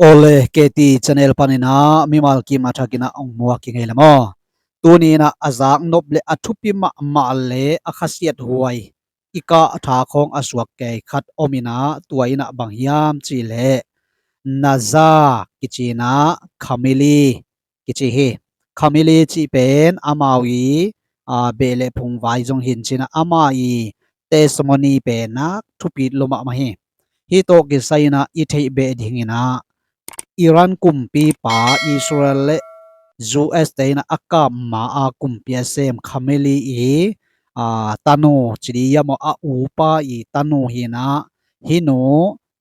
Ole, K T Channel panin a mimal kim a thakin a ong muak ki ngei le maw. Tuni in a a zak nop le a thupi mahmah le a khasiat huai i ka tha khawng a suak kei khat om in a, tua in a bang hiam chih le Naza kichi in a Khamili kichi hi. Khamili chih pen amau i, a, beh le phung vai zong hin chin a, ama i testimony pen a thupi lo mahmah hi. Hi tawh kisai in a i theih beh ding in a, Iran kumpipa Israel le U S te in a a kap ma a kumpi a sem Khamili i, a, tanu chi di hiam aw, a upa i tanu hi in a, hi nu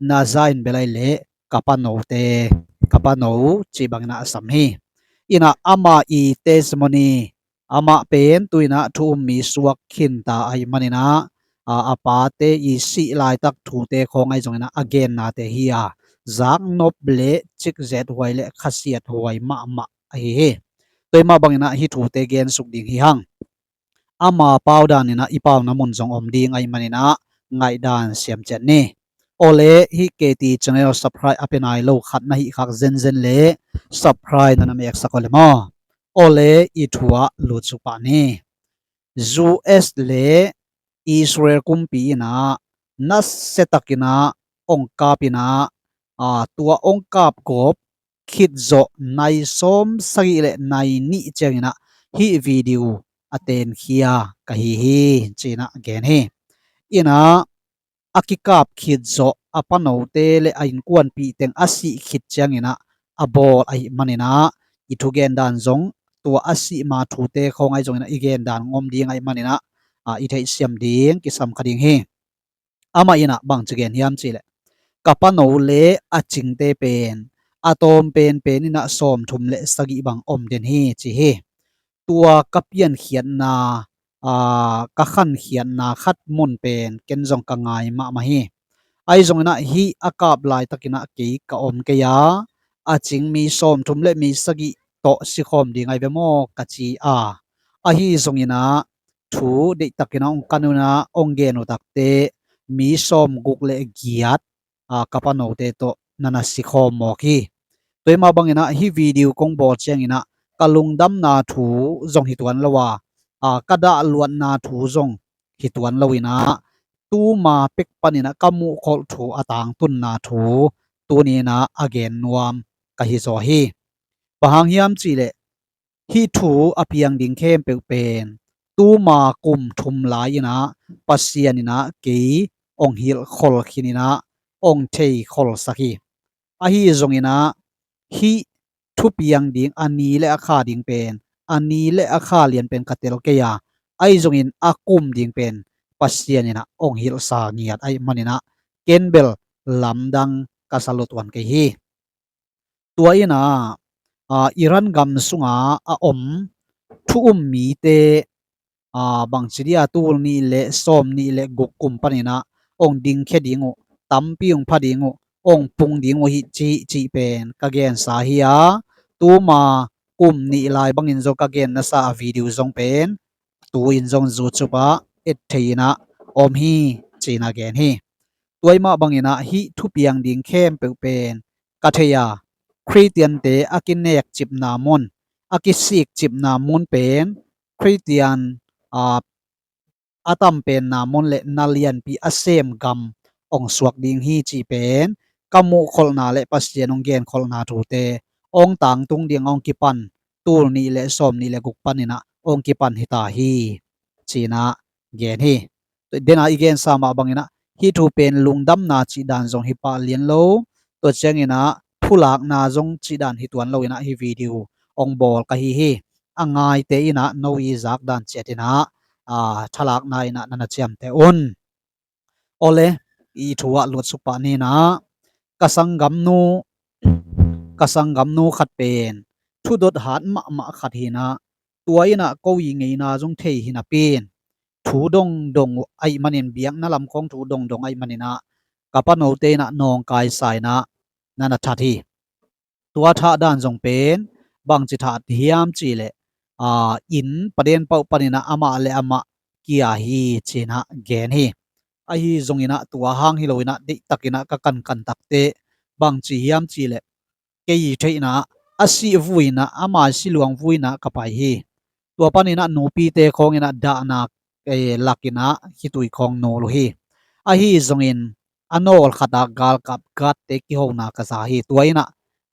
Naza in bel ai le ka pano te, ka pano chih bang in a a sam hi. In a ama i testimony, amah pen tu in a thu um mi suak khin ta ahih man in a, a, a pa te i sih laitak thute khawng ahi zong in a a genna te hi a, zak nop le chik zet huai le khasiat huai mahmah ahi hi. Tua i mah bang in a hi thute gen suk ding hi hang. Ama pau dan in a i pauna mun zong om ding ahih man in a ngaihdan siam chiat ni. Ole, hi K T Channel subscribe a pe nai lo khat na hih khak zenzen le subscribe na na mek sak ole maw. Ole, i thu a lut suk pah ni. U S le Israel kumpi in a nasia tak in a ong kap in a, a, tua ong kap gawp khit zawh nai sawm sagih le nai nih chiang in a hi video a tenkhia ka hi hi, chi in a gen hi. In a a kikap khit zawh a pano te le a innkuanpih teng a sih khit chiang in a a bawl ahih man in a, i thugen dan zong tua a sih ma thute khawng ahi zong in a i gen dan ong om ding ahih man in a, a, i theihsiam ding kisam kha ding hi. Amah in a bang chi gen hiam chih le, ka pano le a chingte pen a tawm penpen in a sawmthum le sagih bang om den hi, chi hi. Tua ka piankhiatna, a, ka khankhiatna khat mun pen ken zong ka ngai mahmah hi. Ahi zong in a hi a kap laitak in a kei ka om kei a, a ching mi sawmthum le mi sagih tawh sikhawm ding ahi ve maw ka chi a. Ahi zong in a thu deihtak in a ong kan un a ong gen uh takte mi sawmguk le giat, a, ka pano te tawh na na sikhawm mawk hi. Tua i mah bang in a hi video kong bawl chiang in a ka lungdamna thu zong hi tuan lo a, a, ka dahluatna thu zong hi tuan lo in a, tuma pek pan in a ka muhkholh thu a tangtunna thu tuni in a a gen nuam ka hi zaw hi. Bang hang hiam chih le, hi thu a piang ding khempeuh pen tuma kum thum lai in a Pasian in a kei ong hilhkhol khin in a ong theikhol sak hi. Ahi zong in a hi thu piang ding a ni le a kha ding pen, a ni le a kha lian pen ka tel kei a, ahi zong in a kum ding pen Pasian in a ong hilhsa ngiat ahih man in a ken bel lamdang ka sa lo tuan kei hi. Tua in a, a, Iran gam sung a a om thu um mite, a, bang chi dia tul nih le sawmnih le guk kum pan in a ong dingkhia ding uh, tampi ong pha ding uh, ong pung ding uh hi chih, chih pen ka gensa hi a, tuma kum nih lai bang in zong ka gen nasa a video zong pen tu in zong YouTube ah et thei in a om hi, chi in a gen hi. Tua i mah bang in a hi thu piang ding khempeuh pen ka thei a, Khristian te a kinek chipna mun, a kisik chipna mun pen Khristian, a, a tam penna mun le na lianpi a sem gam ong suak ding hi chih pen ka muhkholhna le Pasian ong genkholhna thute ong tangtung ding ong kipan tul nih le sawmnih le guk pan in a ong kipan hi ta hi, chi in a gen hi. Tua den a i gensa mah bang in a hi thu pen lungdamna chih dan zong hi pah lian lo, tua chiang in a phulakna zong chih dan hi tuan lo in a hi video ong bawl ka hi hi. A ngaite in a no i zak dan chiat in a, a, thalakna in a na na chiamteh un. Ole, i thu ah lut suk pah ni in a, ka sanggamnu, ka sanggamnu khat pen thu dot hat mahmah khat hi in a, tua in a ko i ngeina zong thei hi napi in thu dongdong uh ahih man in, biakna lam khawng thu dongdong ahih man in a, ka panote in a nawngkaisa in a na na that hi. Tua thah dan zong pen bangchi that hiam chih le, a, inn paden pauh pan in a amah le amah kia hi, chi in a gen hi. Ahi zong in a tua hang hi lo in a deihtak in a ka kankan tak teh bangchi hiam chih le, ກະອີເທະນະ ອາຊີວຸຍນະ ອາມາຍຊີລວງວຸຍນະ ກະໄປຮີ. ຕົວປານນີ້ນະ ນູປີເຕຂອງອີນະ ດານາ ເອ ລັກອີນະ ຄີຕຸຍຂອງນູລຸຮີ. ອາຮີຊົງອິນ ອາໂນລຄະຕາກາລກັບ ກາດເຕກິໂຮນາກະຊາຮີ. ຕົວອີນະ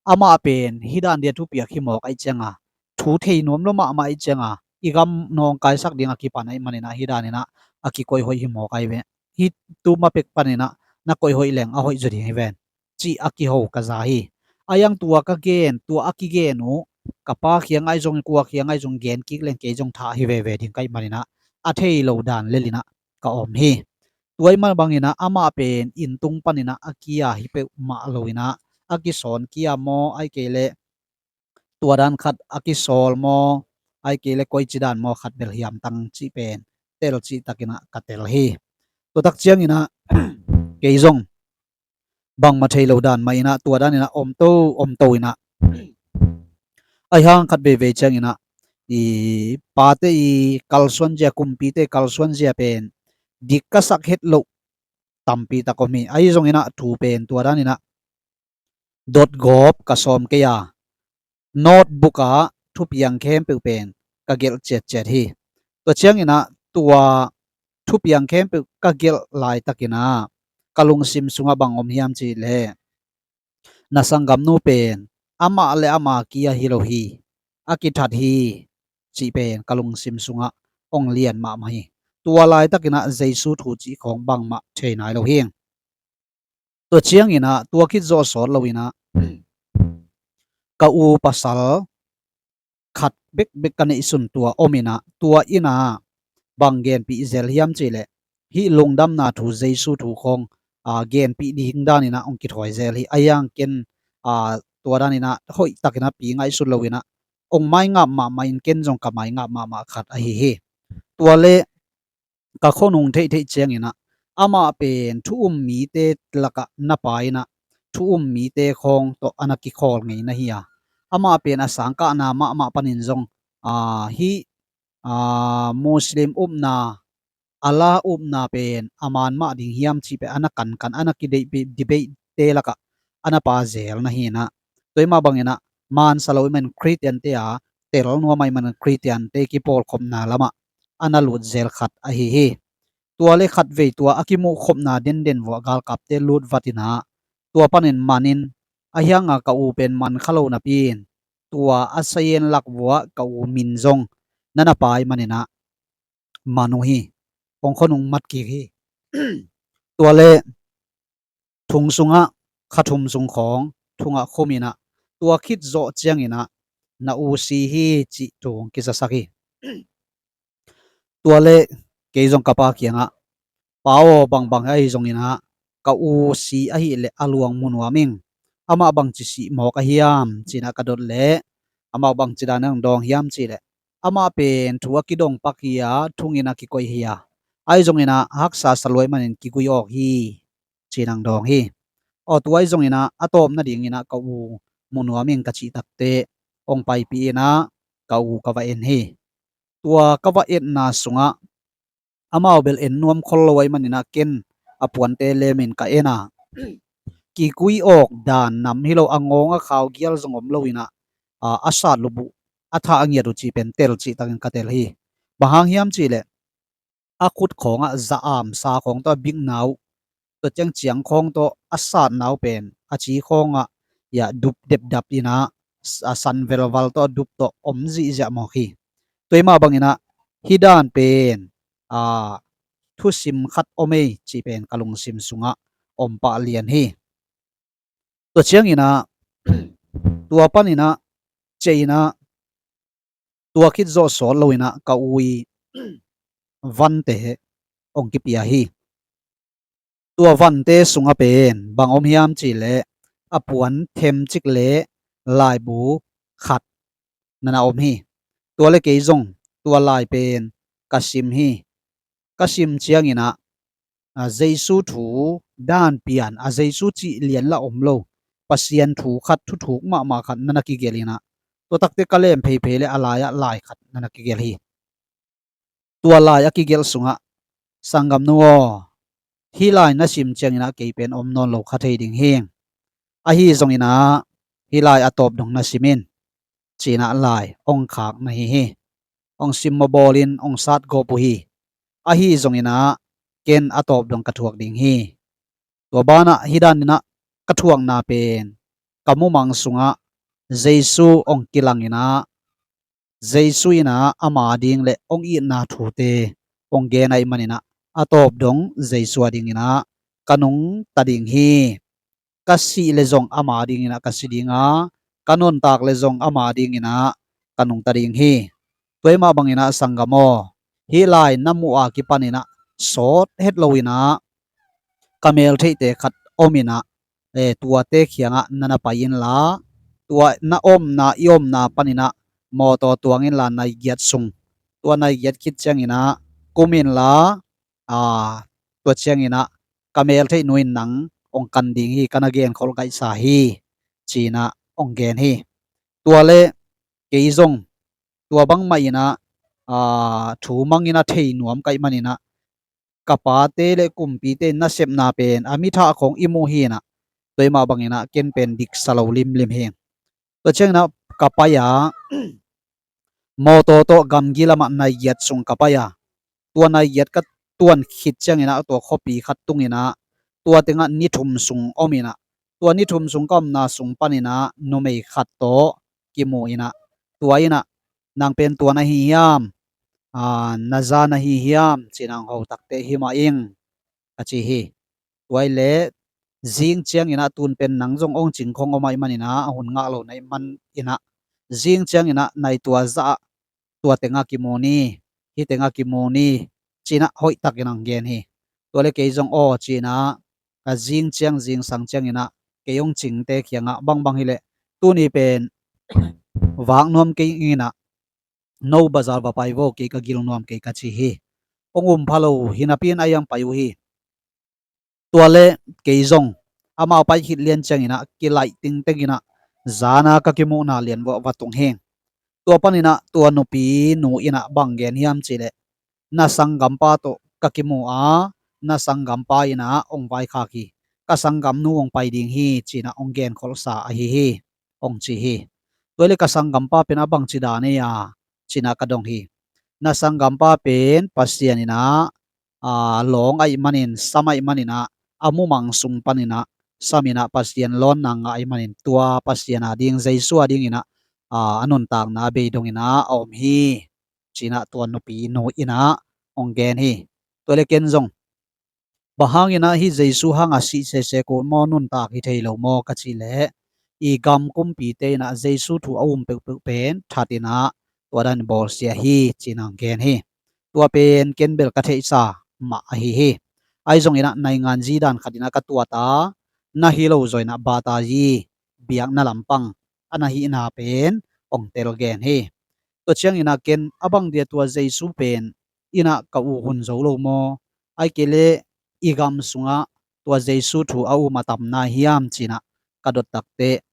ອາມາເປນ ຮີດານເດທຸເປຍຄີມອກໄອເຈງອາ ທູເທຍນວມໂລມະມາໄອເຈງອາ ອີກຳນອງກາຍສັກດິງອາກິປານໄອມານີນະ ຮີດານອີນະ ອາກິກົຍໂຮຍຮີມອກໄອເວ ຮີຕູມາເປັກປານອີນະ ນະກົຍໂຮຍແລງອາໂຮຍຈຸດຮີເວນ ຈິອາກິໂຮກາຊາຮີ. ອາຍັງຕົວກະເກນ ຕົວອາກິເກນູ ກະປາຄຽງໄອຈົງ ກົວຄຽງໄອຈົງ ເກນກິກແລງເກຈົງທາຮີເວເວດິງໄກມານີນະ ອາເທຍໂລດານເລລີນະ ກະອອມຮີ. ຕົວໄອມາບັງອີນະ ອາມາເປນ ອິນຕຸງປານອີນະ ອາກິອາຮີເປມະໂລອີນະ ອາກິສອນກິອາມໍ ອາຍເກເລ ຕົວດານຂັດອາກິໂຊລມໍ ອາຍເກເລ ກົຍຈິດານມໍ ຂັດເບລຮຽມ ຕັງຈິເປນ ເຕລຈິຕະກິນະ ກະເຕລຮີ. ຕົວຕັກຈຽງອີນະ ເກຢົງ ບັງມາເທໂລດານມາອີນະ ຕົວດານອີນະ ອົມໂຕ ອົມໂຕອີນະ ອາຍຫາງຂັດເບເວຈຽງອີນະ ອີປາເຕ ອີກາລສວນເຈຍ ກຸມປີເຕກາລສວນເຈຍເປນ ດິກກະສັກເຮັດໂລ ຕຳປີຕະກໍມີ ອາຍຈົງອີນະ ທູເປນ ຕົວດານອີນະ ດອດກອບກະຊອມເກຍາ ໂນດບຸກກະທຸບຍັງເຄມເປີເປນ ກະເກລເຈັດເຈັດຮີ. ຕົວຈຽງອີນະ ຕົວທຸບຍັງເຄມເປີກະເກລລາຍຕະກິນາ ກະລຸງຊິມສຸງອະບັງອົມຮຽມຈີເລ ນະສັງກຳນູເປນ ອາມະເລອາມາກິຍາຮີໂລຮີ ອາກິທັດຮີ ຈີເປນ ກະລຸງຊິມສຸງອະ ອົງລຽນມະມະຮີ. ຕົວລາຍຕະກິນາ ເຢຊູທູຈີຂອງບັງມະເທນາຍໂລຮີ. ຕົວຈຽງອີນະ ຕົວຄິດໂຈະສອນໂລອີນະ ກະອູປະສັນ ຂັດເບັກເບັກກະນິສຸນຕົວອົມອີນະ ຕົວອີນະ ບັງເກນປີເຈລຮຽມຈີເລ ຮີລຸງດຳນາທູເຢຊູທູຂອງ ອາ ເກນປີດີງດານອີນະ ອົງກິດຫອຍເຈລຮີ ອາຍັງເກນ ອາ ຕົວດານອີນະ ໂຮຍຕະກິນະ ປີໄງສຸນໂລອີນະ ອົງໄມງາບມະມາອິນເກນຈົງກະໄມງາບມະມາຂັດອາຮີຮີ. ຕົວເລ ກະໂຄນຸງເທເທຈຽງອີນະ ອາມະເປນ ທຸອຸມມີເຕລະກະນະປາຍນະ ທຸອຸມມີເຕຂອງໂຕອະນະກິຄອລໄງນະເຮຍ ອາມະເປນ ອາສັງກະນາມະມະປະນິນຈົງ ອາ ຮີ ອາ ມຸສລິມອຸບນາ ອາລາອຸບນາເປນ ອາມານມະດິງຮຽມຈີເປນ ອະນະກັນກັນ ອະນະກິເດ ດິເບເຕລະກະ ອະນະປາເຈລນະເຮນະ. ຕົວມາບັງເອນະ ມານສະໂລໄອມັນຄຣິສຕຽນເຕອາ ເຕລນົວໄມມັນຄຣິສຕຽນເຕກິໂປລຄົມນາລະມະ ອະນາລຸດເຈລຂັດອາຮີຮີ. ຕົວເລຂັດເວຍຕົວອາກິມຸຄົບນາເດັນເດັ່ນວະກາລກັບເຕລຸດວັດຕິນາ. ຕົວປານິນມານິນ ອາຮຽງອາກະອູເປັນມັນຄະໂລນາປີນ. ຕົວອາຊະເຢນລັກວະກະອູມິນຈົງ ນະນະປາຍມານິນະ ມານຸຮີ ອົງຄະນຸງມັດກີຮີ. ຕົວເລ ທຸງສຸງອະ ຂະທຸມສຸງຂອງ ທຸງອະຄຸມອີນະ ຕົວຄິດໂຈະຈຽງອີນະ ນະອູຊີຮີ ຈິທຸງກິສະສັກຮີ. ຕົວເລ ເກຍົງກະປາຄຽງອະ ປາໂອບັງບັງອາຮີຈົງອີນະ ກະອູຊີອາຮີເລ ອາລວງມຸນວາມິງ ອາມະບັງຈິຊິໝອກອາຮຽມຈີນະກະດົດເລ ອາມະບັງຈິດານັງດອງຮຽມຈີເລ ອາມະເປນທຸອະກິດົງປັກເຮຍ ທຸງອີນະກິໂກຍເຮຍ ອາຮີຈົງອີນະ ຮັກສາສະລວຍມານິນກິກຸຍອອກຮີ ຈີນັງດອງຮີ. ອໍ ຕົວອາຮີຈົງອີນະ ອາຕອມນະດິງອີນະ ກະອູມຸນວາມິງກະຈິຕັກເຕ ອົງໄປປີອີນະ ກະອູກະວະເອັນຮີ. ຕົວກະວະເອັນນາສຸງອະ ອາມາວເບລເອັນນວມຄົນລະໄວມັນນີ້ນະເກັນ ອາປວນເຕເລມິນກະເອນາ ກີກຸຍອອກດານນຳຮີໂລ ອາງອງອາຂາວກຽລສະຫງົມໂລອີນະ ອາ ອາສາດລຸບຸ ອາທາອາງຽດອຸຈີເປັນເຕລຈີຕະເກັນກະເຕລຮີ ບາຫາງຮຽມຈີເລ ອາຄຸດຂອງອາຈະອາມສາຂອງຕົວບິກນາວ ຕົວແຈ້ງຈຽງຂອງຕົວອາສາດນາວເປັນ ອາຈີຂອງອາ ຢາດຸບເດັບດັບອີນະ ອາສັນເວລວັລຕົວດຸບຕົວອົມຈີຈະມອກຮີ. ຕົວມາບັງອີນະ ຮີດານເປັນ ອາ ທຸຊິມຄັດໂອເມ ຈີເປັນກະລຸງຊິມສຸງອະ ອົມປະລຽນຮີ. ຕົວຈຽງອີນະ ຕົວປັນອີນະ ເຈອີນະ ຕົວຄິດໂຈະສອນໂລອີນະ ກະອຸຍ ວັນເຕ ອົງກິເປຍຮີ. ຕົວວັນເຕສຸງອະເປັນ ບັງອົມຮຽມຈີເລ ອາປວນເທັມຈິກເລ ລາຍບູ ຂັດ ນະນະອົມຮີ. ຕົວເລເກຍົງ ຕົວລາຍເປັນ ກະຊິມຮີ ກະຊິມຈຽງອີນະ ອາ ເຢຊູທູ ດານປຽນ ອາ ເຢຊູຈິລຽນລະອົມໂລ ປະຊຽນທູຂັດ ທຸທູກມະມາຂັດ ນະນະກິເກລອີນະ. ຕົວຕັກເຕກະເລມເພເພ ແລະ ອາລາຍອະລາຍຂັດ ນະນະກິເກລຮີ. ຕົວລາຍອາກິເກລສຸງອະ ສັງກຳນູ ຮີລາຍນະຊິມຈຽງອີນະ ເກເປັນອົມນອນໂລຄະເທດິງເຮງ ອາຮີຈົງອີນະ. ເຮ Hi lai a tawp dong na sim in, chi na lai ong khak na hi hi. Ong sim mo bawlin ong sat go pu hi. Ahi zong ina ken a tawp dong ka thuak ding hi. Tua bana hi dan ina ka thuak na pen ka mumang sunga Jesu ong kilang ina Jesu ina ama ding le ong itna thute ong gen ai manina a tawp dong Jesu a ding ina ka nung ta ding hi. Ka si le zong ama ding ina ka si dinga, ka nuntak le zong ama ding ina ka nung ta ding hi. Tuaima bang ina sanggam aw, hi lai na mu a kipan ina sawt het lo ina ka mel theite khat om ina, e, tuate khianga na na pai inla, tua na omna i omna pan ina mawtaw tuang inla nai giat sung, tua nai giat khit chiang ina kum inla, a, tua chiang ina ka mel thei nuin nang ong kan ding hi, ka na gen khol gaisa hi, chi ina ong gen hi. Tua le kei zong tua bang ma ina, a, thu mang ina thei nuam kai manina ka pate le kumpite na sepna pen a mi tha khong i mu hi na, tuaima bang ina ken pen dik sa lo lim lim hi. Tua chiang ina ka pai a, mawtaw to gamgi lama nai giat sung ka pai a, tua nai giat ka tuan khit chiang ina tua khopi khat tung ina tua tenga ni thum sung om ina, tua ni thum sung ka omna sung pan ina numei khat to ki mu ina, tua ina nang pen tua na hi hiam, a, na za na hi hiam, chi nang ho takte hi ma ing, ka chi hi. Tuai le zing chiang ina tun pen nang zong ong ching khong om ai manina a hun ngak lo nai man ina zing chiang ina nai tua za tua tenga ki mu ni, hi tenga ki mu ni, chi ina hoih tak ina ong gen hi. Tua le kei zong aw chi ina ka zing chiang zing sang chiang ina kei ong chingte khianga bang bang hi le tuni pen vak nuam kei ina no bazar va pai vo kei ka gil nuam kei ka chi hi. Ong um pha lo hi na pin ai ang pai u hi. Tua le kei zong ama pai khit lian chiang ina ki lai ting teng ina zana ka ki mu na lian vo va tung hi. Tua pan ina tua nupi nu ina bang gen hiam chi le na sanggam pa to ka ki mu a, na sanggam pa ina ong vai khak hi, ka sanggam nu ong pai ding hi, chi ina ong gen khol sa ahi hi, ong chi hi. Tuai le ka sanggam pa pen a bang chi da nei a, chi ina ka dong hi. Na sanggam pa pen Pasian ina, a, long ai manin, sam ai manina a mumang sung pan ina sam ina Pasian lon nang ai manin tua Pasian a ding Jesu a ding ina, a, a nuntak na bei dong ina a om hi, chi ina tua nupi nu ina ong gen hi. Tua le ken zong Bang hang ina hi Jesu hanga si sese ko mo nuntak hi thei lo mo ka chi le, i gam kumpite ina Jesu thu a um peuhpeuh pen that ina tua dan bawlsia hi, chi nang gen hi. Tua pen ken bel ka theihsa mah ahi hi. Ai zong ina naingan zi dan khat ina ka tuat a, na hi lo zaw ina bata zi biakna lampang ana hina pen ong tel gen hi. Tua chiang ina ken a bang dia tua Jesu pen ina ka u hun zo lo mo, ai ke le i gam sunga tua Jesu thu a um a tam na hiam chi ina ka dot takte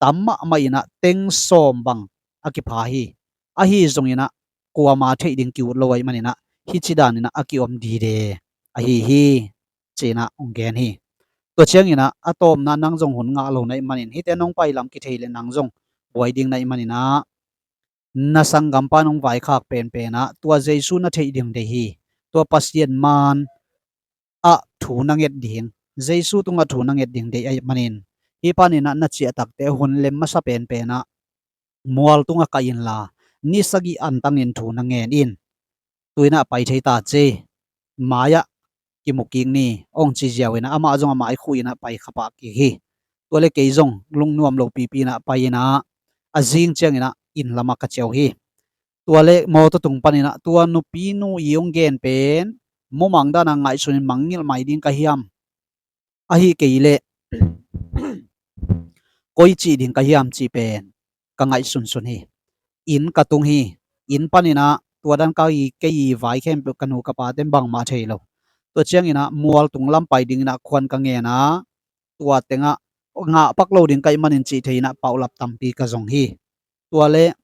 tam mahmah ina teng sawm bang a kipha hi. Ahi zong ina kuama theih ding ki ut lo ai man ina hi chi dan ina a ki om dide ahi hi, chi ina ong gen hi. Tua chiang ina a tawpna nang zong hun ngah lo na i manin hite nong pai lam ki thei le nang zong buai ding na i man ina na sanggam pa nong vaikhak penpen a tua Jesu na theih ding dei hi. Tua Pasian man a thu na nget ding, Jesu tunga thu na nget ding dei ai manin hi pan ina na chiah takte hun lem masa penpen a mual tunga ka inla ni sagih an tangin thu na ngen in, tu ina pai thei ta che, mai a ki mu kik ni ong chi ziau ina ama zong ama ai khu ina pai kha pah kik hi. Tua le kei zong lungnuam lo pipi ina pai ina a zing chiang ina inn lama ka cheu hi. Tua le mawtaw tung pan ina tua nupi nu i ong gen pen mumang dana ngaihsun in mangngilh mai ding ka hiam, ahi kei le koi chih ding ka hiam chi pen ka ngaihsunsun hi. Inn ka tung hi. Inn pan ina tua dan ka i kei i vai khempeuh ka nu ka pa ten bangmah thei lo. Tua chiang ina mual tung lam pai ding ina khuan ka ngen a, tua tenga ngah pak lo ding ka i manin chih thei ina paulap tampi ka zong hi. Tua le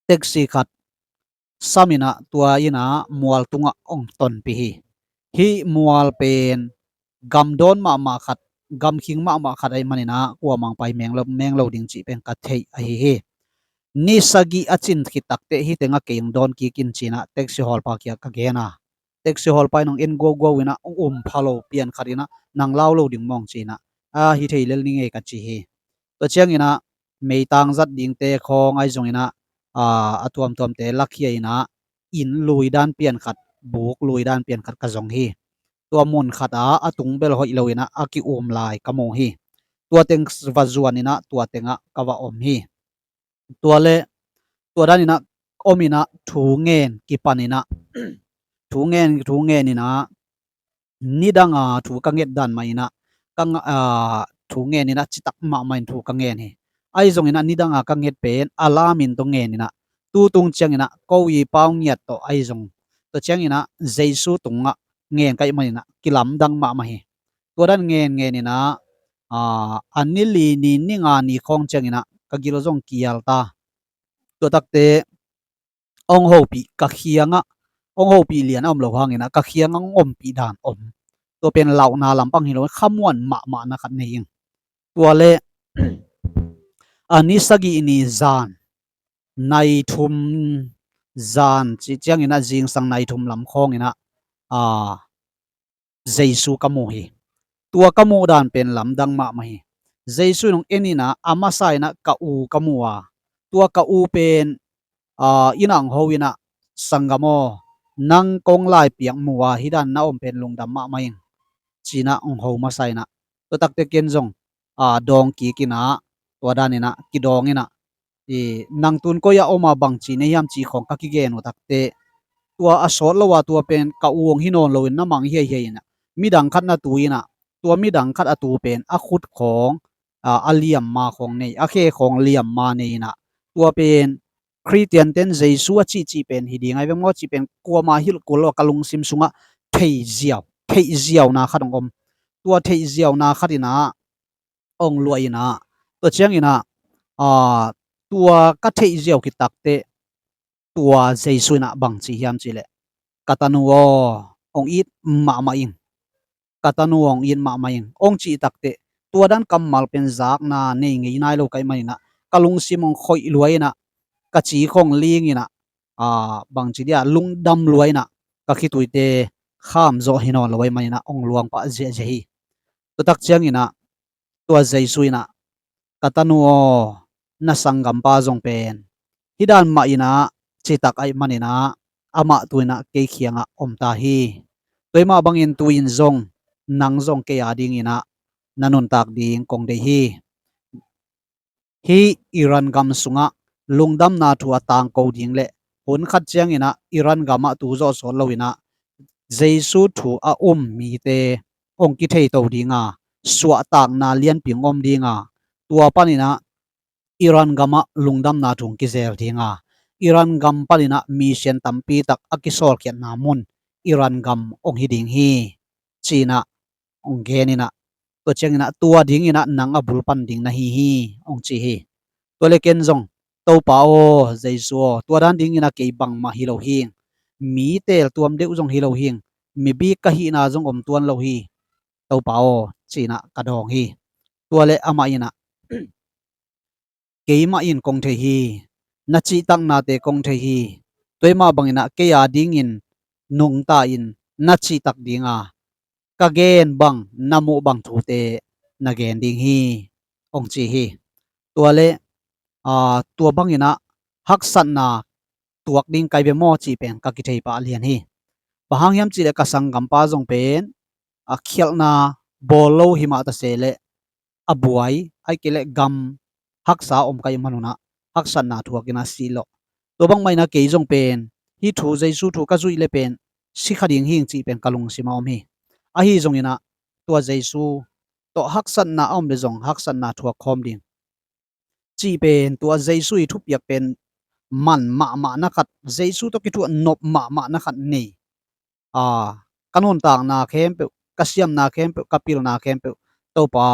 taxi khat sam ina tua ina mual tunga ong tonpi hi. Hi mual pen gam dawn mahmah khat ກຳຄິງມາກໆ ຂະໄດມັນນີ້ນະ ກົວມັງໄປແມງໂລ ແມງໂລດິງ ຈີ່ເປັນກະເທຍ ອາ ເຮເຮ. ນິສະກິ ອາ ຈິນ ຄິດຕັກເຕະ ຮີເຕັງ ອາ ເກງ ດອນ ກີ ກິນ ຈີນ ນະ ເຕັກຊິຮອລ ພາ ກຽກ ກະເກນາ ເຕັກຊິຮອລ ປາຍ ນອງ ເອັນ ກົວ ກົວ ວິນະ ອຸມ ພາໂລ ປຽນ ຄັດ ອີນະ ນັງ ລາວ ໂລ ດິງ ມອງ ຈີນ ນະ ອາ ຮີເທ ເລນ ນິ ເງ ກະ ຈີ ເຮ. ຕົວຈຽງ ອີນະ ເມຕາງ ຈັດ ດິງ ເຕ ຄອງ ອາ ຢົງ ອີນະ ອາ ອາ ຕວມ ຕວມ ເຕ ລັກ ເຄຍ ອີນະ ອິນ ລຸຍ ດານ ປຽນ ຄັດ ບຸກ ລຸຍ ດານ ປຽນ ຄັດ ກະ ຢອງ ຮີ. ຕົວ ມຸນ ຄັດ ອາ ອາ ຕຸງ ເບລ ຮອຍ ເລວ ອີນະ ອາ ກິ ອູມ ລາຍ ກະ ໂມ ຮີ. ຕົວ ເຕັງ ວາ ຈວນ ອີນະ ຕົວ ເຕັງ ອາ ກະ ວາ ອົມ ຮີ. ຕົວ ເລ ຕົວ ດານ ອີນະ ອົມ ອີນະ ທູ ເງນ ກິ ປັນ ອີນະ ທູ ເງນ ທູ ເງນ ອີນະ ນິ ດາ ງ ອາ ທູ ກະ ເງັດ ດານ ມາ ອີນະ ກະ ອາ ທູ ເງນ ອີນະ ຈິ ຕັກ ມະ ມາ ອິນ ທູ ກະ ເງນ ຮີ. ອາ ຢົງ ອີນະ ນິ ດາ ງ ອາ ກະ ເງັດ ເປັນ ອາ ລາ ມິນ ໂຕ ເງນ ອີນະ ຕູ ຕຸງ ຈຽງ ອີນະ ໂກ ວີ ປາວ ງຽດ ໂຕ ອາ ຢົງ ໂຕ ຈຽງ ອີນະ ເຢຊູ ຕຸງ ອາ ເງນ ກະ ມາ ອີນະ ກິ ລຳ ດັງ ມະ ມາ ຮີ. ຕົວ ດານ ເງນ ເງນ ອີນະ ອາ ອາ ນິ ລີ ນີ ນິ ງ ອາ ນີ ຄອງ ຈຽງ ອີນະ ກະ ກິ ໂລ ຢົງ ກິ ຢາລ ຕາ. ຕົວ ຕັກ ເຕ ອົງ ໂຮ ປີ ກະ ຄຽງ ອາ ອົງ ໂຮ ປີ ລຽນ ອາ ອົມ ໂລ ຫາງ ອີນະ ກະ ຄຽງ ອາ ອົມ ປີ ດານ ອົມ. ຕົວ ເປັນ ເລົາ ນາ ລຳ ປັງ ຮີ ໂລ ຄຳ ມ່ວນ ມະ ມະ ນະ ຄັດ ເນ ຍິງ. ຕົວ ເລ ອາ ນິສະກິ ນີ ຈານ ໄນ ທຸມ ຈານ ຈີ ຈຽງ ອີນະ ຈີງ ສັງ ໄນ ທຸມ ລຳ ຄອງ ອີນະ ອາ ເຢຊູ ກະ ໂມ ຮີ. ຕົວ ກະ ໂມ ດານ ເປັນ ລຳ ດັງ ມະ ມາ ຮີ. ເຢຊູ ນອງ ເອັນ ອີນະ ອາ ມາ ຊາຍ ນະ ກະ ອູ ກະ ໂມ ອາ. ຕົວ ກະ ອູ ເປັນ ອາ ອີນະ ໂຮ ວີນະ ສັງ ກະ ໂມ ນັງ ກົງ ລາຍ ປຽກ ໂມ ອາ ຮີ ດານ ນະ ອົມ ເປັນ ລຸງ ດຳ ມະ ມາ ອິງ ຈີ ນະ ອົງ ໂຮ ມາ ຊາຍ ນະ. ຕົວ ຕັກ ເຕ ເກນ ຢອງ ອາ ດອງ ກີ ກິນ ອາ. ຕົວ ດານ ນີ້ ນະ ກິ ດອງ ນີ້ ນະ ອີ ນັງ ຕຸນ ໂກ ຢາ ໂອ ມາ ບັງ ຈີ ເນ ຫຍາມ ຈີ ຂອງ ກະ ກິ ເກ ໂນ ຕັກ ເຕ. ຕົວ ອາ ຊອດ ລະ ວາ ຕົວ ເປັນ ກະ ອວງ ຮີ ນອນ ໂລ ນະ ມັງ ເຮ ເຮ ນະ ມີ ດັງ ຄັດ ນະ ຕູ ອີນະ ຕົວ ມີ ດັງ ຄັດ ອາ ຕູ ເປັນ ອາ ຄຸດ ຂອງ ອາ ອາ ລຽມ ມາ ຂອງ ເນ ອາ ເຄ ຂອງ ລຽມ ມາ ເນ ນະ ຕົວ ເປັນ ຄຣິສຕຽນ ເຕັນ ເຢຊູ ອາ ຈີ ຈີ ເປັນ ຮີ ດີ ໄງ ເປັນ ມອ ຈີ ເປັນ ກົວ ມາ ຮີ ໂກ ລ ກະ ລຸງ ຊິມ ຊຸງ ອາ ເທ ຈຽວ ເທ ຈຽວ ນາ ຄັດ ອອງ ອົມ. ຕົວ ເທ ຈຽວ ນາ ຄັດ ອີນະ ອອງ ລວຍ ນະ. ຕົວ ຈຽງ ອີນະ ອາ ຕົວ ກະ ເທ ຈຽວ ຄິດຕັກ ເຕ ຕົວ ເຢຊູ ນະ ບັງ ຈີ ຫຍາມ ຈີ ແລະ ກະ ຕະ ນູ ອອ ອົງ ອີດ ມະ ມາ ອິງ ກະ ຕະ ນູ ອອ ອິນ ມະ ມາ ອິງ ອົງ ຈີ ຕັກ ເຕ. ຕົວ ດານ ກຳ ມາ ເປັນ ຈາກ ນາ ເນ ເງ ນາຍ ໂລ ໄກ ມາ ອີນະ ກະ ລຸງ ຊິມ ອອງ ຂ້ອຍ ລວຍ ນະ ກະ ຈີ ຂອງ ລີງ ອີນະ ອາ ບັງ ຈີ ເດຍ ລຸງ ດຳ ລວຍ ນະ ກະ ຄີ ຕຸຍ ເຕ ຂາມ ໂຈ ຮີ ນອນ ລວຍ ມາ ອີນະ ອົງ ລວງ ປະ ເຈ ເຈ ຮີ. ຕົວ ຕັກ ຈຽງ ອີນະ ຕົວ ເຢຊູ ນະ ກະ ຕະ ນູ ອອ ນະ ສັງ ກຳ ປາ ຢອງ ເປັນ ຮີ ດານ ມະ ອີນະ ຈີ ຕັກ ອາ ມາ ອີນະ ອາ ມະ ຕຸຍ ນະ ເກ ຄຽງ ອາ ອົມ ຕາ ຮີ. ຕົວ ມະ ບັງ ອິນ ຕຸ ອິນ ຢອງ ນັງ ຢອງ ເກ ອາ ດິງ ອີນະ ນະ ນຸນ ຕາກ ດິງ ກົງ ເດ ຮີ. ຮີ ອີ ຣັນ ກຳ ຊຸງ ອາ ລຸງ ດຳ ນາ ທົວ ຕາງ ໂກ ດິງ ແລະ ຮຸນ ຄັດ ຈຽງ ອີນະ ອີ ຣັນ ກຳ ອາ ຕູ ໂຈ ຊອດ ໂລ ອີນະ ເຢຊູ ທູ ອາ ອຸມ ມີ ເຕ ອົງ ກິ ເທ ໂຕ ດິງ ອາ ສວະ ຕາກ ນາ ລຽນ ປິງ ອົມ ດິງ ອາ. ຕົວ ປາ ນີ້ ນະ ອີ ຣັນ ກຳ ອາ ລຸງ ດຳ ນາ ທຸງ ກິ ເຈລ ດິງ ອາ. ອີ ຣັນ ກຳ ປາ ນີ້ ນະ ມີ ຊຽນ ຕຳ ປີ ຕັກ ອາ ກິ ຊອລ ຂຽດ ນາ ມຸນ ອີ ຣັນ ກຳ ອົງ ຮີ ດິງ ຮີ ຈີ ນະ ອົງ ເກ ນີ້ ນະ. ຕົວ ຈຽງ ອີນະ ຕົວ ດິງ ອີນະ ນັງ ອາ ບຸລ ປັນ ດິງ ນະ ຮີ ຮີ ອົງ ຈີ ຮີ. ຕົວ ເລ ເກນ ຢອງ ໂຕ ປາ ໂອ ເຢຊູ ໂອ ຕົວ ດານ ດິງ ອີນະ ເກ ບັງ ມະ ຮີ ໂລ ຮີ ງ ມີ ເຕ ລ ຕົວມ ເດວ ຢອງ ຮີ ໂລ ຮີ ງ ມີ ບີ ກະ ຮີ ນາ ຢອງ ອົມ ຕວນ ໂລ ຮີ ໂຕ ປາ ໂອ ຈີ ນະ ກະ ດອງ ຮີ. ຕົວ ເລ ອາ ມະ ອີນະ ເກ ມະ ອິນ ກົງ ເທ ຮີ ນະ ຈີ ຕັກ ນາ ເຕ ກົງ ເທ ຮີ. ຕົວ ມະ ບັງ ອີນະ ເກ ອາ ດິງ ອິນ ນຸງ ຕາ ອິນ ນະ ຈີ ຕັກ ດິງ ອາ ກະ ເກນ ບັງ ນະ ມຸ ບັງ ທູ ເຕ ນະ ເກນ ດິງ ຮີ ອົງ ຈີ ຮີ. ຕົວ ເລ ອາ ຕົວ ບັງ ອີນະ ຮັກ ສັດ ນາ ຕວກ ດິງ ໄກ ເບ ມໍ ຈີ ເປັນ ກະ ກິ ເທ ປະ ລຽນ ຮີ. ປະ ຫາງ ຫຍາມ ຈີ ແລະ ກະ ສັງ ກຳ ປາ ຢອງ ເປັນ ອາ ຂຽວ ນາ ໂບ ໂລ ຫິມະ ຕະ ເຊ ແລະ ອາ ບວຍ ໄອ ເກ ແລະ ກຳ ຮັກສາ ອົມ ໄກ ມະ ນຸນະ ຮັກ ສັດ ນາ ທວກ ກິນ ອາ ຊີ ໂລ. ຕົວ ບັງ ໄມ ນະ ເກ ຢອງ ເປັນ ຮີ ທູ ເຢຊູ ທູ ກະ ຈຸຍ ແລະ ເປັນ ຊິ ຄະ ດິງ ຮີ ງ ຈີ ເປັນ ກະ ລຸງ ຊິມ ອອມ ຮີ. ອາ ຮີ ຢອງ ອີນະ ຕົວ ເຢຊູ ຕົວ ຮັກ ສັດ ນາ ອອມ ເດ ຢອງ ຮັກ ສັດ ນາ ທວກ ຄອມ ດິງ ຈີ ເປັນ ຕົວ ເຢຊູ ທູ ປຽກ ເປັນ ມັນ ມະ ມະ ນະ ຄັດ ເຢຊູ ຕົວ ກິ ທົວ ນົບ ມະ ມະ ນະ ຄັດ ເນ ອາ ກະ ນຸນ ຕາກ ນາ ແຄມ ເປວ ກະ ຊຽມ ນາ ແຄມ ເປວ ກະ ປິລ ນາ ແຄມ ເປວ ໂຕ ປາ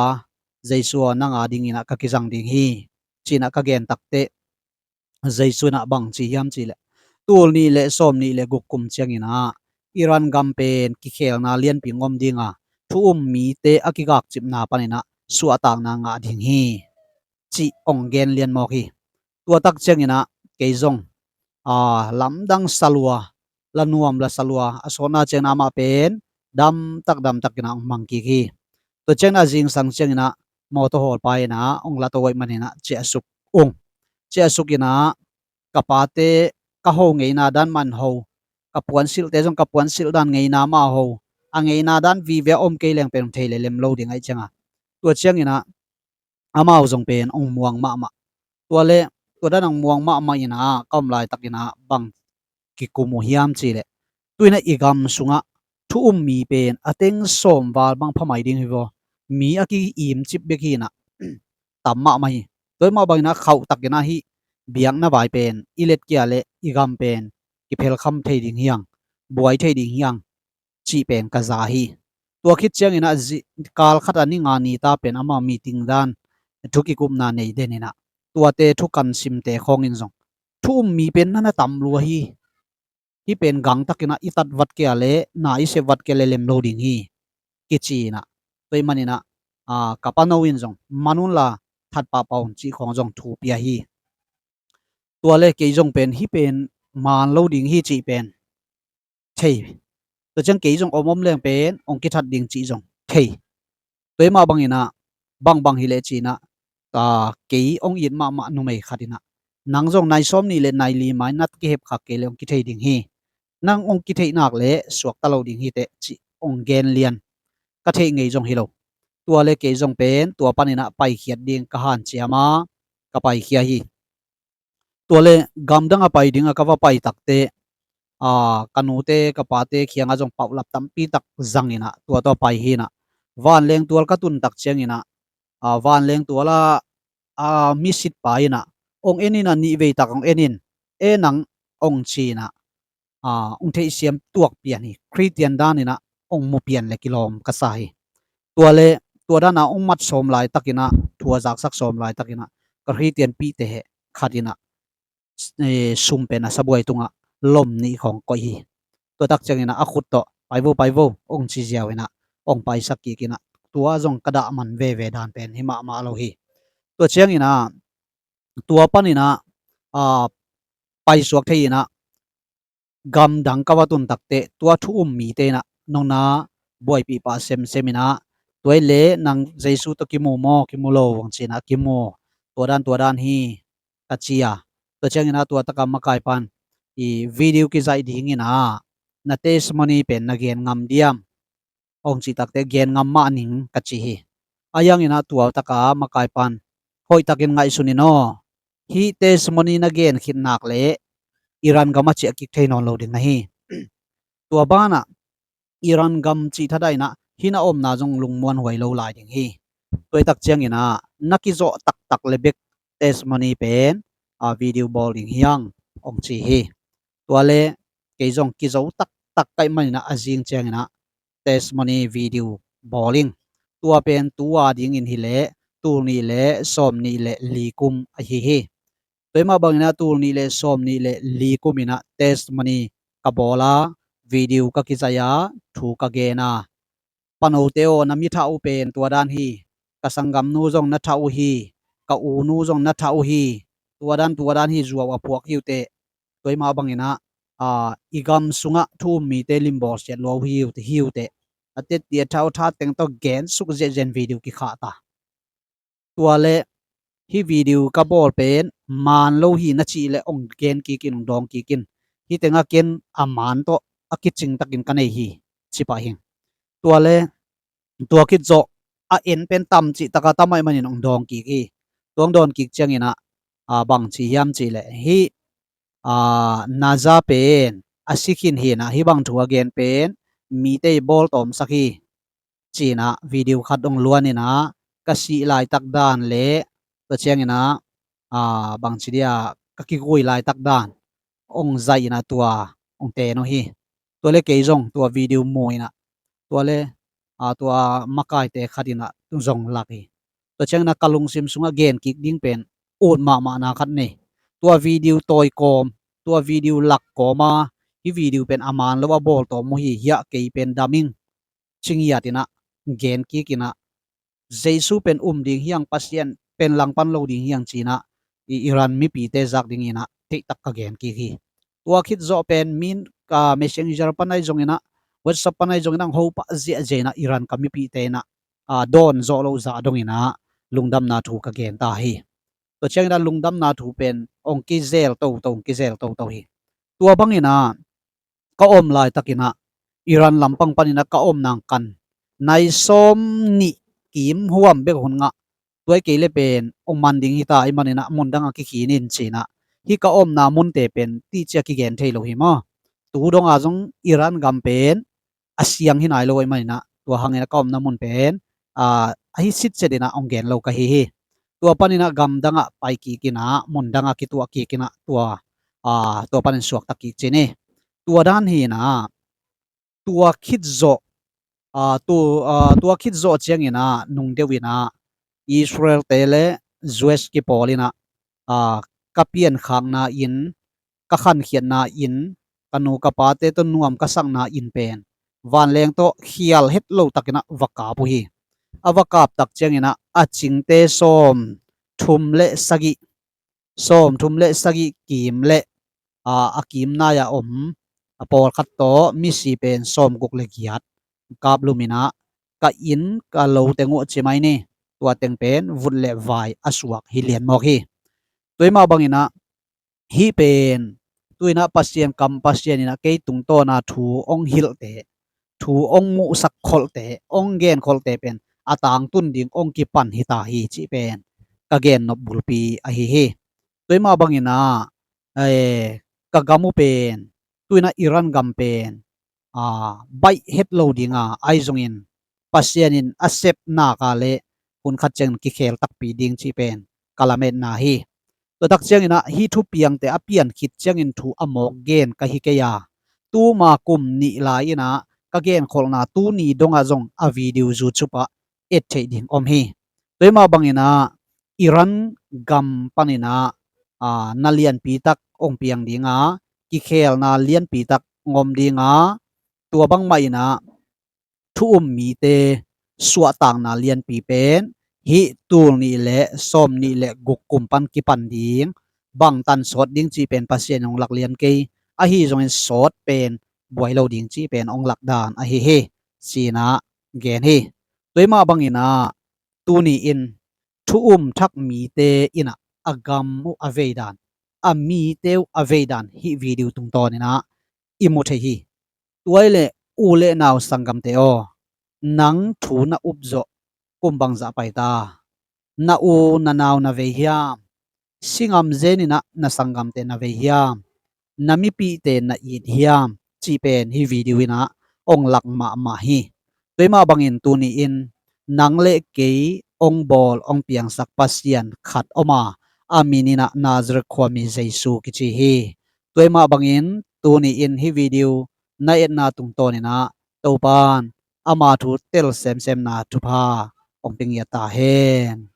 ເຢຊູ ອອ ນັງ ອາ ດິງ ອີນະ ກະ ກິ ຈັງ ດິງ ຮີ ຈີ ນະ ກະ ເກນ ຕັກ ເຕ ເຢຊູ ນະ ບັງ ຈີ ຫຍາມ ຈີ ແລະ ຕູນ ນີ ແລະ ຊອມ ນີ ແລະ ກຸກ ກຸມ ຈຽງ ອີນະ ອີ ຣັນ ກຳ ເປັນ ກິ ເຄວ ນາ ລຽນ ປິງ ອອມ ດິງ ອາ ທຸອຸມມີເຕອາກິກາກຈິບນາປະເນນະ ສວຕາງນາງາດິງຮີ ຈິອົງແກນລຽນມອກຮີ. ຕົວຕັກຈຽງອິນະ ເກຍຈົງ ອາ ລຳດັງສະຫຼົວ ລະນວມລະສະຫຼົວ ອາໂສນາຈຽງນາມະເປັນ ດຳຕັກດຳຕັກອິນະ ມັງກີຄີ. ຕົວຈຽງນະ ຈິງສັງຈຽງອິນະ ມໍໂຕໂຮລປາຍນະ ອົງລະໂຕໄວມັນເນນະ ເຈອະສຸກອົງ ເຈອະສຸກອິນະ ກະປາເຕ ກະໂຮເງຍນາດ້ານມັນໂຮ ກະປວນສິລເຕຈົງ ກະປວນສິລດ້ານເງຍນາມາໂຮ ອາເງຍນາດ້ານວີແວອອມເກຍແລງເປັນເທເລເລັມໂລດິງໄອຈຽງອາ. ຕົວຈຽງອິນະ ອາມາວຈົງເປັນອົງມ່ວງມະມະ. ຕົວເລ ຕົວດ້ານອົງມ່ວງມະມະອິນະ ກຳລາຍຕັກອິນະ ບັງກິກຸມູຮຽມຈີເລ. ຕຸຍນະ ອີກຳສຸງອະ ທຸອຸມມີເປັນ ອາເຕັງໂສມວາລບັງພະໄມດິງຮີວໍ ມີອາກິອີມຈິບເບກຮີນະ ຕຳມະມະຮີ. ໂດຍມະບັງນະ ເຂົ້າຕັກນະຮີ ບຽງນະບາຍເປັນ ອີເລັດເກຍເລ ອີກຳເປັນ ກິເພັລຄຳເທຍດິງຮຽງ ບວຍເທຍດິງຮຽງ ຈີເປັນກະຈາຮີ. ຕົວຄິດຈຽງອິນະ ກາລຄັດອານິງານີຕາເປັນ ອາມາມີຕິງດານ ທຸກິກຸມນາເນຍເດນອິນະ. ຕົວເຕທຸກັນຊິມເຕຂອງອິນຈົງ ທຸອຸມມີເປັນ ນະນະຕຳລັວຮີ ຮີເປັນກັງຕັກອິນະ ອີຕັດວັດເກຍເລ ນາອີເຊບວັດເກຍເລ ເລັມໂລດິງຮີ ກິຈີນະ. ໂດຍມັນອິນະ ອາ ກະປະໂນອິນຈົງ ມະນຸນລາ ທັດປະເປົາຈິຂອງຈົງ ທູເປຍຮີ. ຕົວເລເກຍຈົງເປັນ ຮີເປັນ ມານໂລດິງຮີ ຈີເປັນ ເທ. ຕົວຈຽງເກຍຈົງ ອົມອົມແລງເປັນ ອົງກິທັດດິງຈີຈົງ ເທ. ໂດຍມະບັງອິນະ ບັງບັງຮີເລຈີນະ ກາເກຍອົງອິດມະມະນຸເມຄາດິນະ ນາງຈົງ ນາຍຊອມນີເລ ນາຍລີມາຍ ນັດກິເຮັບຄາເກຍເລ ອົງກິເທຍດິງຮີ ນາງອົງກິເທຍນາກເລ ສວກຕະໂລດິງຮີເຕ ຈີອົງແກນລຽນ ກະເທຍເງຍຈົງຮີໂລ. ຕົວເລເກຍຈົງເປັນ ຕົວປານອິນະ ໄປຂຽດດິງ ກະຫານເຈຍມາ ກະໄປເຄຍຮີ. ຕົວເລ ກຳດັງອາໄປດິງອາກະວາໄປຕັກເຕ ອາ ກະນູເຕ ກະປາເຕ ຄຽງອາຈົງເປົ່າລັບຕຳປີຕັກຈັງອິນະ ຕົວຕໍ່ໄປຮີນະ ວານແລງຕົວລະກະຕຸນຕັກຈຽງອິນະ ອາ ວານແລງຕົວລະ ອາ ມີສິດປາຍນະ ອົງເອັນອິນະ ນິເວຍຕັກອົງເອັນອິນ ເອນັງອົງຈີນະ ອາ ອົງເທຍຊຽມຕວກປຽນຮີ ຄຣິສຕຽນດ້ານນີ້ນະ ອົງໝູ່ປຽນແລະກິລອມກະຊາຍ. ຕົວເລ ຕົວດ້ານນາ ອົງມັດໂສມລາຍຕັກອິນະ ທົວຈາກສັກໂສມລາຍຕັກອິນະ ກະຄຣິສຕຽນປີເຕເຮ ຄາດອິນະ ເອ ຊຸມເປັນອາສະບວຍຕຸງອະ ລົມນີຂອງກອຍຮີ. ຕົວຕັກຈຽງອິນະ ອາຄຸດໂຕ ໄປໂວ ໄປໂວ ອົງຈີຈຽວອິນະ ອົງໄປສັກກີກິນະ ຕົວຈົງກະດະມັນເວເວດານເປັນຫິມະມາໂລຮີ. ຕົວຈຽງອິນະ ຕົວປັນອິນະ ອາ ໄປສວກເທຍອິນະ ກຳດັງກະວາຕຸນຕັກເຕ ຕົວທຸອຸມມີເຕນະ ນົງນາ ບວຍປີປະເຊັມເຊັມນະ ຕົວເລນາງເຈຊູຕະກິໂມມໍ ກິໂມໂລ ວັງຈີນະ ກິໂມ ຕົວດ້ານ ຕົວດ້ານຮີ ກະເຈຍ ຕົວຈຽງນະ ຕົວຕະກຳມະກາຍປານ ອີ ວິດີໂອກິໄຈດີງນະ ນະເຕສໂມນີເປັນນະແກນງຳດຽມ ອົງຈີຕັກເຕແກນງຳມະນິງກະຈີຮີ ອາຍັງອິນະ ຕົວຕະກາມະກາຍປານ ໂຮຍຕະກິນໄງຊຸນິໂນ ຮີເຕສໂມນີນະແກນຄິດນາກເລ ອີຣັນກະມະເຈອກິກເທຍນອນໂລດິງນະຮີ ຕົວບ້ານນະ ອີຣັນກຳຈີທະໄດນະ ຮີນະອົມນາຈົງລຸງມ່ວນຫວຍໂລລາຍດິງຮີ ຕົວຕັກຈຽງອິນະ ນະກິໂຈະຕັກຕັກເລເບັກ ເຕສໂມນີເປັນ ອາ ວິດີໂອບອລດິງຮຽງ ອົງຈີຮີ ຕົວເລ ເກຍຈົງກິໂຈະຕັກຕັກໄກມັນນະ ອາຈິງຈຽງນະ ເຕສໂມນີວິດີໂອບອລດິງ ຕົວເປັນ ຕົວອາດິງອິນຮີເລ ຕູນີເລ ຊອມນີເລ ລີກຸມ ອາຮີຮີ ໂດຍມະບັງນະ ຕູນີເລ ຊອມນີເລ ລີກຸມນະ ເຕສໂມນີ ກະບອລາ ວິດີໂອກະກິໄຈຍາ ທູກະເກນາ ປະໂນເຕໂອນະມິທາອູເປນ ຕົວດ້ານຮີ ກະສັງກຳນູຈົງນະທາອູຮີ ກະອູນູຈົງນະທາອູຮີ ຕົວດ້ານ ຕົວດ້ານຮີ ຈົວອະພວກຮີວເຕ ໂດຍມະບັງນະ ອາ ອີກຳສຸງະ ທຸອຸມມີເຕລິມບໍເຊດໂລຮີວເຕ ຮີວເຕ ອາເຕເຕຍທາວທາເຕັງໂຕແກນສຸກເຈເຈນ ວິດີໂອກິຄາຕາ ຕົວເລ ຮີວິດີໂອກະບອລເປັນ ມານໂລຮີນະຈີເລ ອົງແກນກີກິນ ອົງດອງກີກິນ ຮີເຕັງອາເກນ ອາມານໂຕ ອາກິດຈິງຕະກິນກະເນຮີ ຊິປະເຮັງ ຕົວເລ ຕົວຄິດໂຈະ ອາເອັນເປັນຕຳຈິຕະກະຕະໄມມະນິນ ອົງດອງກີກີ ຕົວອົງດອງກີຈຽງອີນະ ອາ ບັງຈີຮຽມຈີເລ ຮີ ອາ ນາຈາເປັນ ອາຊິຄິນຮີນະ ຮີບັງຖົວແກນເປັນ ມີເຕບອລຕອມສັກຮີ ຈີນະ ວິດີໂອຄັດອົງລວນນີ້ນະ ກະຊິລາຍຕັກດານເລ ຕົວຈຽງນີ້ນະ ອາ ບັງຊີເດຍ ກະກິກຸຍລາຍຕັກດານ ອົງໄຈນະ ຕົວ ອົງເຕໂນຮີ ຕົວເລເກຍົງ ຕົວວິດີໂອໂມຍນະ ຕົວເລ ອາ ຕົວມະກາຍເຕຄັດອີນະ ຕຸງຈົງລັກອີ ຕົວຈຽງນະ ກະລຸງຊິມຊຸງອະເກນກິກດິງເປັນ ໂອດມະມະນາຄັດເນ ຕົວວິດີໂອໂຕຍກອມ ຕົວວິດີໂອລັກກອມາ ຮີວິດີໂອເປັນອາມານ ລະວະໂບລໂຕໂມຮີ ເຮຍເກເປັນດາມິງ ຊິງເຮຍຕິນະ ເກນກີກອິນນະ, ເຢຊູເປັນອຸມດິງຫຽງ, ປະຊຽນເປັນຫຼັງປັນໂລດິງຫຽງຈີນນະ, ອີ ອີຣານມີປີເຕຈາກດິງອີນນະ, ເທກຕັກກະເກນກີກຮີ. ຕົວຄິດເຈາະເປັນມິນ ກະເມເຊັນເຈີປະໄນຈົງອີນນະ, ວັອດຊັບປະໄນຈົງອີນນະ, ໂຮປະເຈເຈນນະ, ອີຣານກະມີປີເຕນນະ, ອາ ດອນເຈາະໂລຈາດົງອີນນະ, ລຸງດຳນາທູກະເກນຕາຮີ. ຕົວຈຽງອີນນະ, ລຸງດຳນາທູເປັນອົງກິເຈລໂຕໂຕ, ອົງກິເຈລໂຕໂຕຮີ. ຕົວບັງອີນນະ, ກະອົມລາຍຕັກກິນນະ, ອີຣານລຳປັງປັນອີນນະ, ກະອົມນາງກັນ, ໃນຊອມນິກິມຮ່ວມເບກຮຸນງະ, ຕົວເກເລເປັນອົງມັນດິງຮີຕາ, ອີມັນອີນນະ, ມຸນດັງອາກິຄີນິນຊີນະ, ຮີກະອົມນາມຸນເຕເປັນ, ຕິເຈຍກິເກນເທໂລຮີມາ, ຕູດົງອາຈົງ, ອີຣານກຳເປັນ, ອາຊຽງຮີນາຍໂລ, ອີມັນອີນນະ, ຕົວຫັງອີນນະ, ກະອົມນາມຸນເປັນ, ອາ ອາຮີຊິດເຊດອີນນະ, ອົງເກນໂລກະຮີຮີ. ຕົວປັນອີນນະ, ກຳດັງອາໄປກີກກິນນະ, ມຸນດັງອາກິຕົວະກີກກິນນະ, ຕົວ ອາ ຕົວປັນສວກຕະກີກຈີນີ້. ຕົວດານຮີນະ, ຕົວຄິດໂຈະ, ອາ ຕົວ ອາ ຕົວຄິດໂຈະຈຽງອີນນະ, ນຸງເດວອີນນະ, ອິດສະຣາເອລເຕເລ, ຢູເອສກິໂປລີນນະ, ອາ ກະປ່ຽນຄາງນາອິນ, ກະຂັນຂຽນນາອິນ, ກະນູກະປາເຕໂຕນວມ, ກະສັງນາອິນເປັນ, ວານແລງໂຕ, ຂຽວເຮັດໂລຕັກກິນນະ, ວະກາປຸຮີ. ອາ ວະກາບຕັກຈຽງອີນນະ, ອາຈິງເຕໂຊມ, ທຸມເລສະກິ, ໂຊມ, ທຸມເລສະກິ, ກີມເລ, ອາ ອາກີມນາຍາອົມ, ອາໂປລຄັດໂຕ, ມິຊີເປັນ, ໂຊມກຸກເລກິອາດ, ກາບລຸມອີນນະ, ກະອິນ, ກະໂລເຕໂງະເຈໄມນີ, ຕົວເຕັງເປັນ, ວຸດເລວາຍ, ອາສວກຮີລຽນມອກຮີ. ຕົວມາບັງອີນນະ, ຮີເປັນ, ຕຸຍນະ, ປະຊຽນກຳ, ປະຊຽນອີນນະ, ເກຕຸງໂຕນາທູ, ອົງຫິລເຕ, ທູອົງມຸສັກໂຄລເຕ, ອົງແກນໂຄລເຕເປັນ, ອາຕາງຕຸນດິງ, ອົງກິປັນຮີຕາຮີຈີເປັນ, ກະແກນນົບບຸລປີອາຮີຮີ. ຕົວມາບັງອີນນະ, ເອ ກະກຳມຸເປັນ, ຕຸຍນະ, ອີຣານກຳເປັນ, ອາ ໄບເຮັດໂລດິງອາ, ໄອຈົງອິນ, ປະຊຽນອິນ, ອາເຊັບນາກາເລ, ຮຸນຄັດຈຽງ, ກິເຄລຕັກປີດິງຈີເປັນ, ກະລະເມັດນາຮີ. ຕົວຕັກຈຽງອີນນະ, ຮີທູປຽງເຕ, ອາປ່ຽນຄິດຈຽງອິນ, ທູອາໝອກເກນ, ກະຮີເກຍາ, ຕູມາກຸມນິລາອີນນະ, ກະແກນໂຄລນາ, ຕູນີດົງອາຈົງ, ອາວີດິວຢູທູປະ, ເອັດເທດີງອົມຮີ. ຕົວມາບັງອີນນະ, ອີຣານກຳປັນອີນນະ, ອາ ນາລຽນປີຕັກ, ອົງປຽງດີງາ, ກິເຄລນາລຽນປີຕັກ, ງົມດີງາ. ຕົວບັງມາອີນນະ, ທຸອຸມມີເຕ, ສວະຕາງນາລຽນປີເປັນ, ຮີຕູລນີເລ, ຊອມນີເລ, ກຸກກຸມປັນກິປັນດີງ, ບັງຕັນຊອດດິງຈີເປັນ, ປະຊຽນຍົງລັກລຽນເກ, ອາຮີຈົງເປັນ, ຊອດເປັນ, ບວຍໂລດິງຈີເປັນ, ອົງລັກດານ, ອາຮີຮີ, ຊີນະ, ແກນຮີ. ຕົວມາບັງອີນນະ, ຕູນີອິນ, ທຸອຸມທັກມີເຕອີນນະ, ອາກຳອາເວດານ, ອາມີເຕວອາເວດານ, ຮີວີດິວຕຸງໂຕນີ້ນະ, ອີມຸເທຮີ. ຕົວເລ, ອູເລນາວສັງກຳເຕໂອ, ນັງທູນະອຸບໂຈ, ກຸມບັງຈະໄປຕາ, ນະອູນະນາວນະເວຍຮຽມ, ຊິງອຳເຈນີນະ, ນະສັງກຳເຕນະເວຍຮຽມ, ນະມິປີເຕນະອີດຮຽມ, ຈີເປັນ, ຮີວີດິວອີນນະ, ອົງລັກມະມະຮີ. ຕົວມາບັງອິນ, ຕູນີອິນ, ນັງເລເກ, ອົງບອລ, ອົງປຽງສັກ, ປະຊຽນ, ຄັດອອກມາ, ອາມີນີນະ, ນາຈະເຣັດ, ຄວາມມີເຢຊູກິຈີຮີ. ຕົວມາບັງອິນ, ຕູນີອິນ, ຮີວີດິວ, ນາເອັດນາຕຸງໂຕນີນະ, ໂຕປານ, ອາມາທູເຕລເຊມເຊມນາທູພາ, ອົງປິງຍາຕາເຮນ.